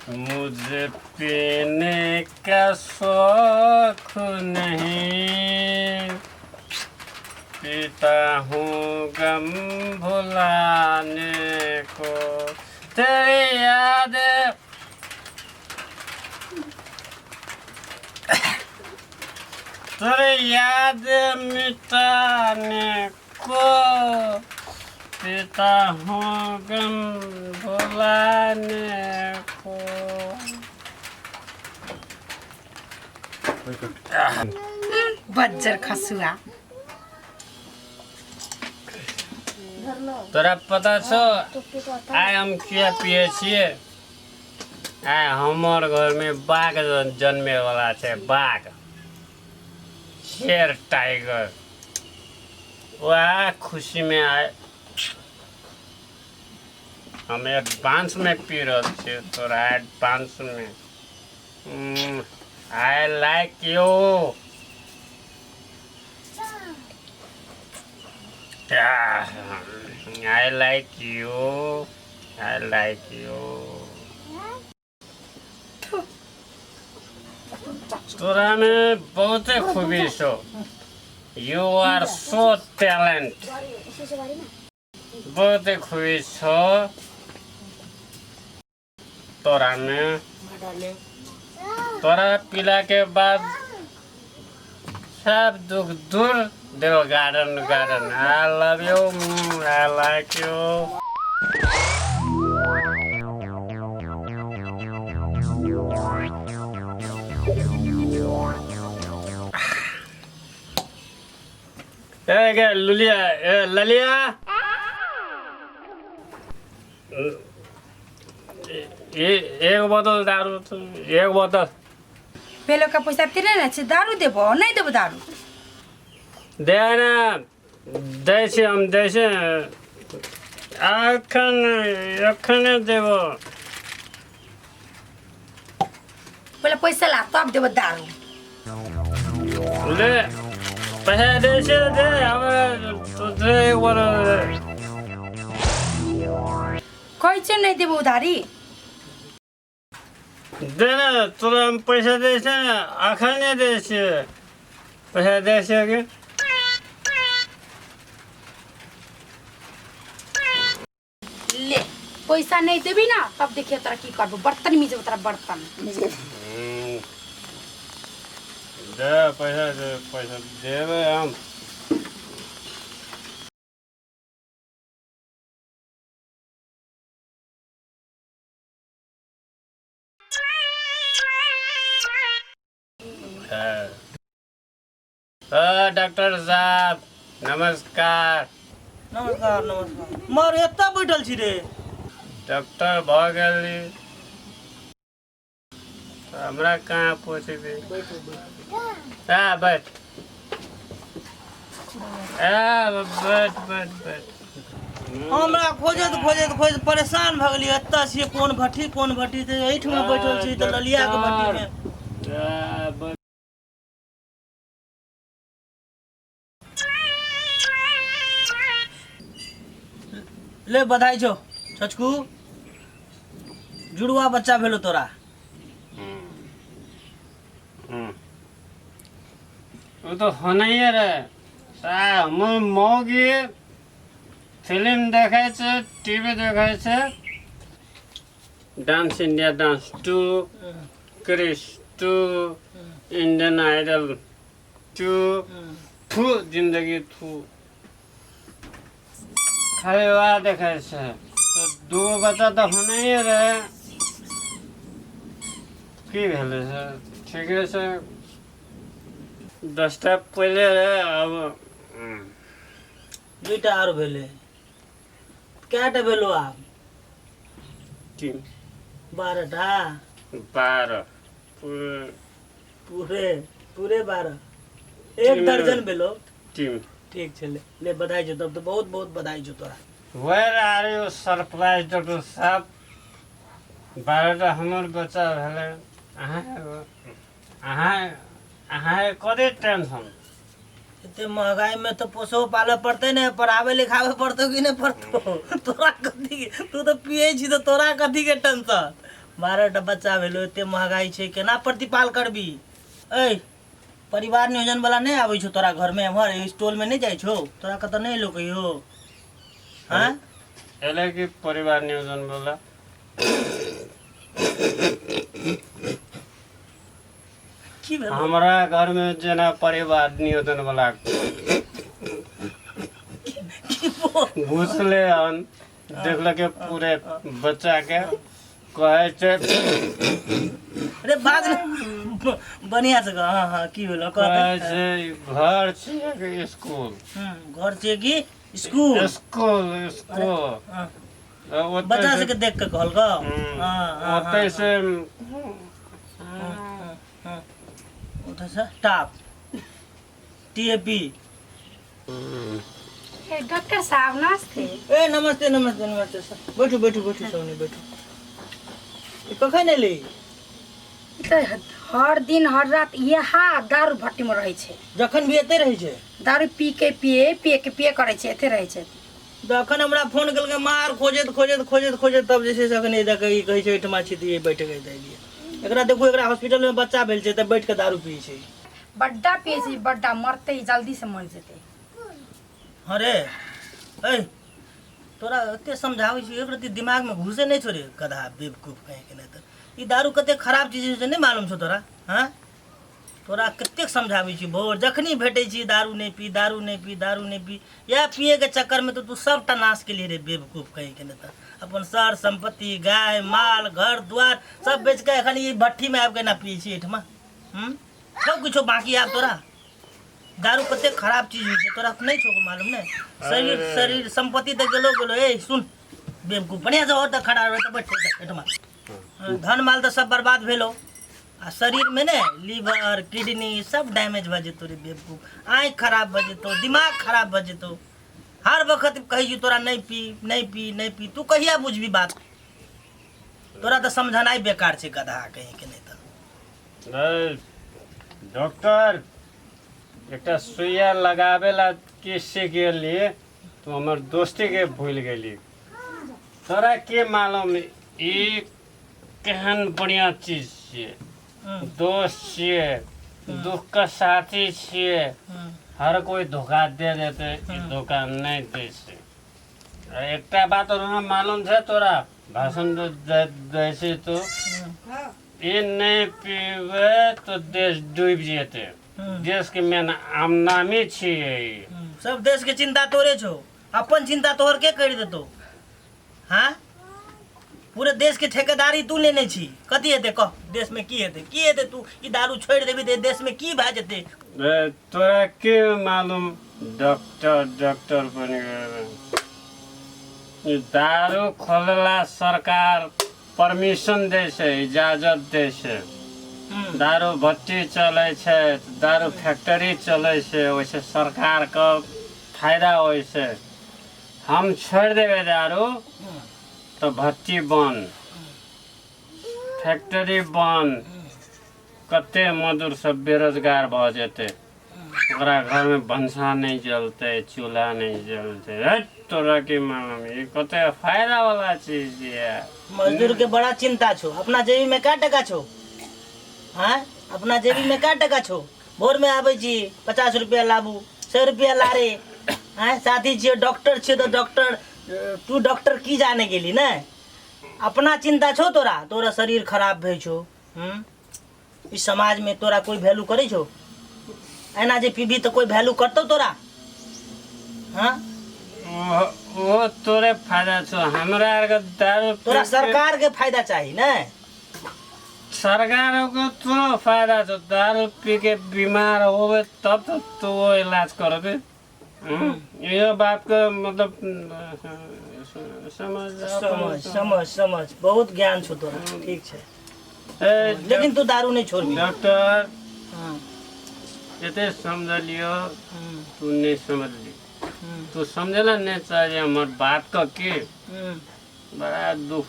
मुझे पीने का शौक नहीं, पीता हूँ गम भुलाने को, तेरी याद तेरी याद मिटाने को, पीता हूँ गम भुलाने को। बज्जर खसुआ। तोरा पता छौ आइ हम किया पिए छियै? आइ हमर घरमे बाघ जन्मे वाला छै, बाघ, शेर, टाइगर। वएह खुशीमे आइ हम एडवांसमे पी रहल छियै, तोरा एडवांसमे। I like you, I like you, I like you. तोरामे बहुते खूबी छौ, you R so talent. बहुते खूबी छौ तोरामे। तोरा पीलाके बाद सब दुख दूर देव। Garden garden, I love you, I like you. ए गे लुलिया, ए ललिया, एक बोतल दारू, एक बोतल। पहले का पैसा तिरे ने छै, दारू देबो नहीं देबो दारू? दे ने, दै छी हम, दै छी एखन, एखने देबो। पहले पैसा ला तब देबो दारू। ले, पैसा दै छी, दे हमरा तो, दे एक बोतल दे। कहै छै नहीं देबो उधारी। दे ने, तोरा हम पैसा दै छियै ने, एखने दै छियै पैसा, दै छियै कि? ले पैसा नहीं देबी ना तब देखिए तोरा की करबो, बर्तन मिजबो तोरा बर्तन। दे पैसा, दे पैसा, देबै हम। डॉक्टर साहब, नमस्कार। नमस्कार, नमस्कार। मर एतऽ बैठल छी रे? डॉक्टर भऽ गेली तऽ हमरा कहाँ पूछबी? आ बैठ, आ बैठ, बैठ, बैठ। हमरा खोजैत खोजैत खोजैत परेशान भऽ गेलियै। एतऽ छियै कोन भट्ठी, कोन भट्टी तऽ एहिठमा बैठल छी तऽ ललिया के भट्टी मे। आ, बैठ। ले, बधाई छौ छचकू, जुड़वा बच्चा भेलो तोरा। ओ तऽ होनाइए रहे। हमर मौगी फिल्म देखै छै, टीवी देखै छै, dance India dance 2, Krrish 2, Indian Idol 2, थू जिंदगी थू, खाली वएह देखै छै। तऽ दूगो बच्चा तऽ होनाइए रहै। की भेलै से ठीके छै, 10टा पहिले रहै, आब दुईटा आर भेलै, कएटा भेलो आब? 3। 12टा। 12। पूरे पूरे 12, एक दर्जन भेलो। टीम। ठीक छलै, ले बधाई छौ तब तऽ, बहुत बहुत बधाई छौ तोरा। Where are you surprise doctor साहब? 12टा हमर बच्चा भेलै, अहाँ अहाँ अहाँके कथी टेंशन? एते महंगाई में तऽ पोसो पालऽ पड़तै ने, पढ़ाबे लिखाबे पड़तौ कि नहि पड़तौ? तोरा कथी के? तू तऽ पियै छी तऽ तोरा कथी के टेंशन? 12 टा बच्चा भेलो, एते महगाई छै, केना प्रतिपाल करबी? ऐ परिवार नियोजन वाला नहि आबै छौ तोरा घरमे? एम्हर एहि टोलमे नहि जाइ छौ? तोरा कतऽ नहि एलो कहियो? हँ? एलै कि परिवार नियोजन वाला। की भेल? हमरा घरमे जेना परिवार नियोजन वाला की बोल? घुसले हन, देखलकै पूरे बच्चाके, कहै छै अरे बाज ने बढ़िया से कह। हाँ हाँ, की भेलो? कहै कहते छै ई घर छियै कि स्कूल? घर छियै कि स्कूल? School, school. हाँ, ओतै बच्चा से सबके देख के कहलकौ? हाँ हाँ। ओतै से हाँ, ओतऽ से टाप टीएपी। ए, डॉक्टर साहब, नमस्ते। ए, नमस्ते नमस्ते नमस्ते सर, बैठू बैठू बैठू, सोनी बैठू। ई कखन एली? ई तऽ हर दिन हर रात इएह दारू भट्टी में रहै छै। जखन भी एते रहै छै। दारू पी के पिए पिए के पिए करै छै, एते रहै छै। तऽ अखन हमरा फोन केलकै, मार खोजैत खोजैत खोजैत खोजैत, तब जे छै से अखन देखै ई कहै छै एहिठमा छी तऽ ई बैठ के एलियै। एकरा देखू, एकरा हॉस्पिटलमे बच्चा भेल छै तऽ बैठ के दारू पियै छै। बड्डा पिए छै बड्डा, मरतै जल्दी से मर जेतै। अरे ऐ, तोरा एते समझाबै छी, एक रत्ती दिमागमे घुसे नहि छौ रे गधा बेवकूफ कहीं के। नहि तऽ ई दारू कते खराब चीज होइ छै, नहि मालूम छौ तोरा? हँ, तोरा कतेक समझाबै छी, भोर जखनी भेटै छी, दारू नहि पी, दारू नहि पी, दारू नहि पी। इएह पियैके चक्करमे तऽ तू सबटा नाश केलियै रे बेवकूफ कहीं के। नहि तऽ अपन सर सम्पत्ति, गाय माल, घर द्वार सब बेच कऽ एखन ई भट्ठीमे आबि कऽ एना पियै छी एहिठमा। हूँ, सब किछो बाँकी आब तोरा। दारू कते खराब चीज होइ छै, तोरा नहि छौ मालूम? नहि शरीर शरीर सम्पत्ति तऽ गेलो गेलो। ए सुन बेवकूफ, बढ़िआँ से और तऽ खड़ा रह, तऽ बैठ एहिठमा। धन माल तऽ सब बर्बाद भेलो आ शरीरमे ने लीवर किडनी सब डैमेज भऽ जेतौ रे बेवकूफ, आँखि खराब भऽ जेतौ, दिमाग खराब भऽ जेतौ। हर वक्त कहै छी तोरा, नहि पी, नहि पी, नहि पी। तू कहिया बुझबी बात? तोरा तऽ समझनाइ बेकार छै गधा कहीं के। नहि तऽ नहीं, डॉक्टर, एकटा सुइया लगाबे ला के सीख गेली, तू हमर दोस्ती के भूल गेली। तोरा के मालूम ई केहन बढ़िया चीज छियै। दोस्त छियै, दुख के साथी छियै। हर कोई धोखा दे देते, ई धोखा नहीं दै छै। आ एकटा बात और हमरा मालूम छै, तोरा भाषण दै छै तू, ई नहीं पीबै तो देश डूबि जेतै। देश के मेन आमनामी छियै ई। सब देश के चिंता तोरे छौ, अपन चिंता तोहर के करि देतौ? हाँ, पूरे देश के ठेकेदारी तू लेने छी। कथी हेतै कह, देश में की हेतै? की हेतै? तू ई दारू छोड़ि देबी तऽ देश में की भए जेतै? ए, तोरा के मालूम, डॉक्टर डॉक्टर बनि गेल। ई दारू खोलला सरकार परमिशन दै छै, इजाजत दै छै। दारू भट्टी चलै छै, दारू फैक्ट्री चलै छै, ओहिसँ सरकारके फायदा होइ छै। हम छोड़ि देबै दारू तऽ भट्टी बंद, फैक्ट्री बंद, कते मजदूर सब बेरोजगार भऽ जेतै, ओकरा घरमे भनसा नहि जलतै, चूल्हा नहि जलतै। हट, तोरा की मालूम ई कते फायदा वाला चीज ये। मजदूर के बड़ा चिंता छौ। अपना जेबी में कै टका छौ? हाँ, अपना जेबी में कै टका छौ? भोर में आबै छी, 50 रुपया लाबू, 100 रुपया ला रे। आँय, साथी छियो, डॉक्टर छियो तऽ डॉक्टर, तू डॉक्टर की जाने गेली ने? अपना चिंता छौ तोरा? तोरा शरीर खराब भए छौ। हम्म, इस समाज में तोरा कोई वैल्यू करै छौ? एना जे पीबी तऽ कोई वैल्यू करतौ तोरा? हाँ? ओ तोरे फायदा छौ, हमरा आरके दारू तोरा सरकार के फायदा चाही ने? सरकार के तोरो फायदा छौ। दारू पी के बीमार होबे तब तो तू इलाज करबे। इहो बात के मतलब समझ। समझ समझ समझ, बहुत ज्ञान छौ तोरा, ठीक छै। ए, लेकिन तू दारू नहीं छोड़बी। डॉक्टर, हाँ। एते समझलियो, तू नहीं समझली। तू समझला नहीं चाहिए हमर बात के की। बड़ा दुख।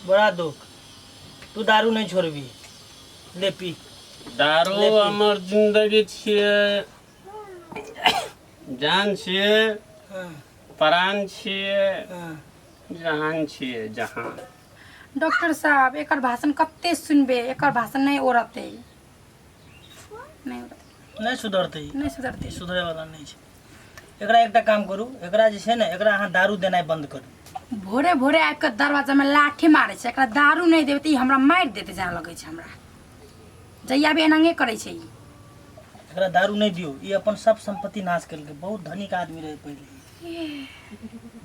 बड़ा दुख। तू दारू नहीं छोड़बी, ले पी। दारू ले पी। हमर जिंदगी छियै, जान छियै, प्राण छियै, जहान छियै, जहान। डॉक्टर साहब एकर भाषण कते सुनबे, एकर भाषण नहीं ओरते, नहीं ओरते। नहि सुधरतै ई। नहीं सुधरते। ई सुधरै वाला नहि छै। एकरा एकटा काम करू, एकरा जे छै ने, एकरा अहाँ दारू देनाइ बंद करू। भोरे भोरे आबि कऽ दरवाजा में लाठी मारे छै, एकरा दारू नहीं देबै तऽ ई हमरा मारि देतै जेना लगै छै हमरा। जहिया भी एनाहे करै छै ई। एकरा दारू नहि दियौ। ई अपन सब संपत्ति नाश केलकै। बहुत धनिक आदमी रहै पहिले,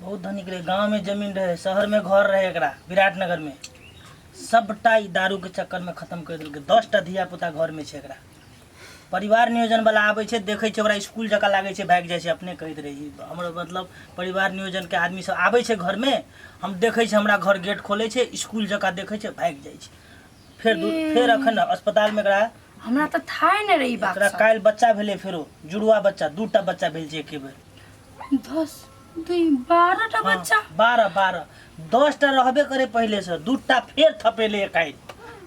बहुत धनिक रहै। गाँवमे जमीन रहै, शहरमे घर रहै एकरा, विराटनगरमे। सबटा ई दारूके चक्करमे खतम करि देलकै। 10टा धिया पुता घरमे छै एकरा। परिवार नियोजन वाला आबै छै, देखै छै ओकरा, स्कूल जकाँ लागै छै, भागि जाइ छै। अपने कहैत रही हमर, मतलब परिवार नियोजनके आदमी सब आबै छै घरमे, हम देखै छै हमरा घर गेट खोलै छै, स्कूल जकाँ देखै छै, भागि जाइ छै। फेर फेर अखन अस्पतालमे एकरा। हमरा तऽ थाहे नहि रही बात। एकरा काल्हि बच्चा भेलै फेरो, जुड़ुआ बच्चा, 2टा बच्चा भेल छै एके बेर। 10 2 12टा बच्चा? 12, 12। 10टा रहबे करे पहिलेसँ, 2टा फेर थपेले काल्हि।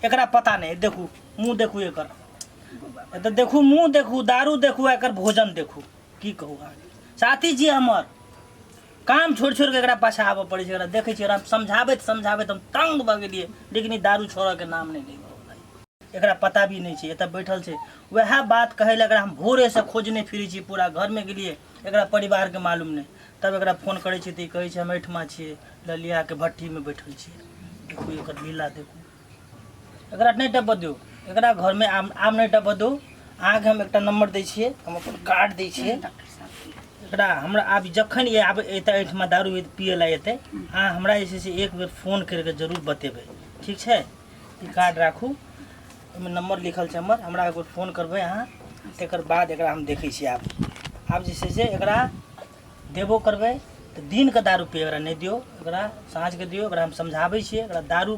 एकरा पता नहि। देखू मुँह, देखू एकर, एतऽ देखू, मुँह देखू, दारू देखू, एकर भोजन देखू। की कहू अहाँके साथी जी, हमर काम छोड़ि छोड़ि कऽ एकरा पाछा आबऽ पड़ै छै। एकरा देखै छियै, एकरा समझाबैत समझाबैत हम तंग भऽ गेलियै, लेकिन ई दारू छोड़ऽके नाम नहि लै। एकरा पता भी नहि छै, एतऽ बैठल छै। वएह बात कहै लए एकरा हम भोरेसँ खोजने फिरै छी, पूरा घरमे गेलियै, एकरा परिवारके मालूम नहि। तब एकरा फोन करै छियै तऽ ई कहै छै हम एहिठमा छियै, ललियाके भट्ठीमे बैठल छियै। देखू एकर लीला देखू। एकरा नहि टपऽ दियौ, एकरा घरमे आब आब नहि टपऽ दियौ। अहाँके हम एकटा नम्बर दै छियै, हम अपन कार्ड दै छियै। डॉक्टर साहब, एकरा हमरा आब जखन ई आब एतै एहिठमा दारू पियै लए एतै, अहाँ हमरा जे छै से एक बेर फोन करि कऽ जरूर बतेबै, ठीक छै? ई कार्ड राखू, ओहिमे नम्बर लिखल छै हमर। हमरा एक बेर फोन करबै अहाँ, तकर बाद एकरा हम देखै छियै। आब आब जे छै से एकरा देबो करबै तऽ दिनके दारू पियै एकरा नहि दियौ, एकरा साँझके दियौ। एकरा हम समझाबै छियै, एकरा दारू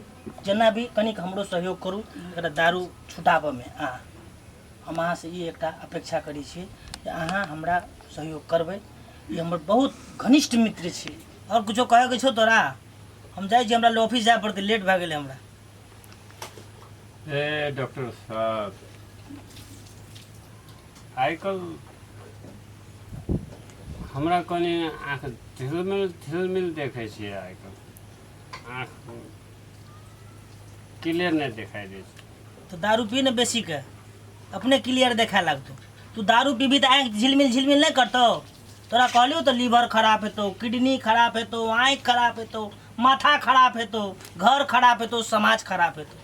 जेना भी कनिक हमरो सहयोग करू एकरा दारू छुटाबऽमे अहाँ। हम अहाँसँ ई एकटा अपेक्षा करै छी जे अहाँ हमरा सहयोग करबै। ई हमर बहुत घनिष्ठ मित्र छी। आओर किछो कहैके छौ तोरा? हम जाइ छी, हमरा ऑफिस जाय पड़तै, लेट भए गेलै हमरा। ए डॉक्टर साहब, आइ काल्हि हमरा कनि आँखि झिलमिल झिलमिल देखै छियै। आइ काल्हि आँखि क्लियर नहि देखाइ दै छै। तऽ दारू पी ने बेसीके, अपने क्लियर देखाय लागतौ। तू दारू पीबी तऽ आँखि झिलमिल झिलमिल नहि करतौ? तोरा कहलियौ तऽ लीवर खराब हेतौ, किडनी खराब हेतौ, आँखि खराब हेतौ, माथा खराब हेतौ, घर खराब हेतौ, समाज खराब हेतौ।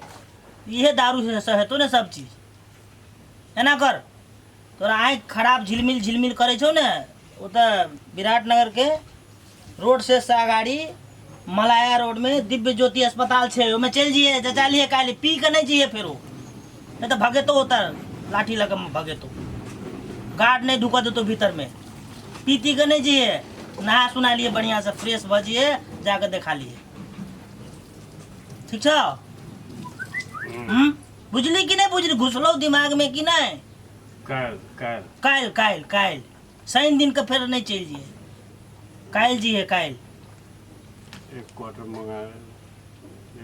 इहे दारू से हेतौ ने सब चीज। एना कर, तोरा आँखि खराब झिलमिल झिलमिल करै छौ ने, ओतऽ विराटनगरके रोड से अगाड़ी मलाया रोडमे दिव्य ज्योति अस्पताल छै, ओहिमे चलि जइहे, जचा लिहे काल्हि। पी कऽ नहि जइहे फेरो, नहि तऽ भगेतौ ओतऽ, लाठी लऽ कऽ भगेतौ, गार्ड नहि ढुकऽ देतौ भीतरमे। पी ती कऽ नहि जइहे, नहा सुना लिए, बढ़िआँसँ फ्रेश भऽ जइहे, जाकऽ देखा लिए। ठीक छौ? हम्म? बुझली कि नहि बुझली? घुसलौ दिमागमे कि नहि? काल्हि, काल्हि। काल्हि, काल्हि, काल्हि। शनि दिनके फेर नहि चलि जइहे, काल्हि जइहे, काल्हि। एक क्वार्टर मंगा।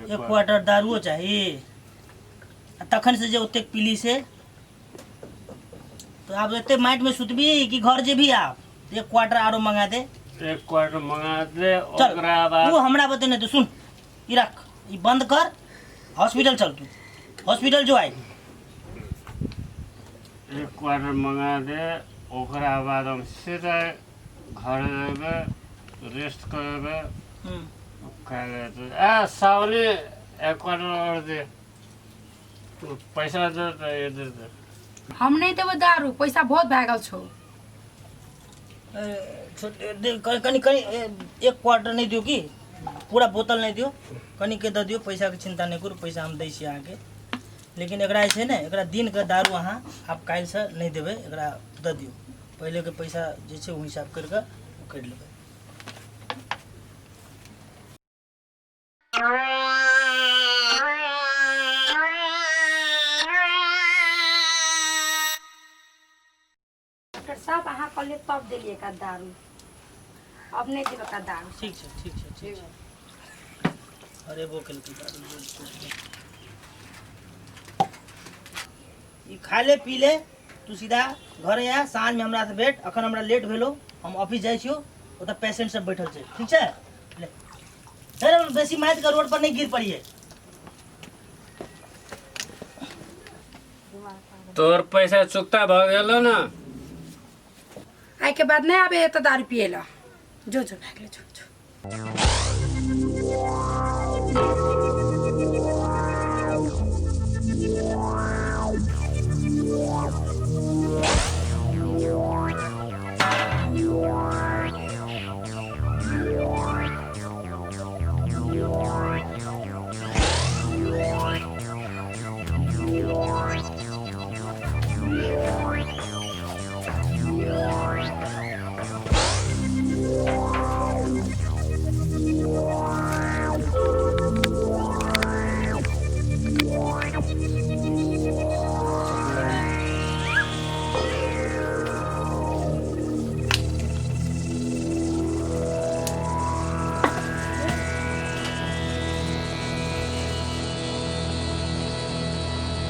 एक क्वार्टर दारुओ चाही? आ तखन से जे ओतेक पीली से तऽ आब एते माटिमे सुतबी कि घर जेबही आब? एक क्वार्टर आरो मंगा दे। एक क्वार्टर मंगा दे। चल। ओकरा बाद तू हमरा बतेने तू सुन, ई रख, ई बंद कर, हॉस्पिटल चल। तू हॉस्पिटल जो आई। एक क्वार्टर मंगा दे, ओकरा बाद हम सीधा घर जेबै, रेस्ट करबै। काल्हि ए सावनी, एक क्वार्टर और दे, पैसा दे तऽ ये दे दे। हम नहीं देबो दारू, पैसा बहुत भए गेल छौ। कनि कनि एक क्वार्टर नहि दियौ कि पूरा बोतल नहि दियौ, कनिके दऽ दियौ। पैसाके चिन्ता नहि करू, पैसा हम दै छी अहाँके। लेकिन एकरा जे छै ने, एकरा दिनके दारू अहाँ आब काल्हिसँ नहि देबै, एकरा दऽ दियौ। पहिलेके पैसा जे छै ओ हिसाब करि कऽ करि लेबै। डॉक्टर साहब, अहाँ कहलियै तब देलियै एकरा दारू, अब नहि देबै एकरा दारू। ठीक छै, ठीक छै, ठीक छै। अरे वो केलकै दारू। ई खा ले, पी ले, तू सीधा घरे आ, साँझमे हमरा से भेट। अखन हमरा लेट भेलो, हम ऑफिस जाइ छियौ, ओतऽ पेशेंट सब बैठल छै। ठीक छै? ले, अरे बेसी मारि के रोड पर नहीं गिर पड़िए। तोर पैसा चुकता भऽ गेलो ने। आइ के बाद नहीं आबे तो दारू पिए ला। जो जो भाग ले, जो जो।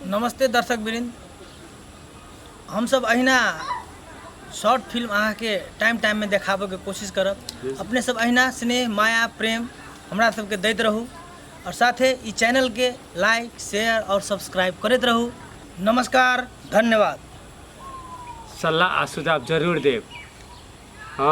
नमस्ते दर्शक वृंद, हमसब अहिना शॉर्ट फिल्म अहाँके टाइम टाइममे देखाबैके कोशिश करब। अपने सब अहिना स्नेह माया प्रेम हमरा सबके दैत रहू और साथे ई चैनलके लाइक शेयर और सब्सक्राइब करैत रहू। नमस्कार, धन्यवाद। सल्लाह आ सुझाव जरूर देब।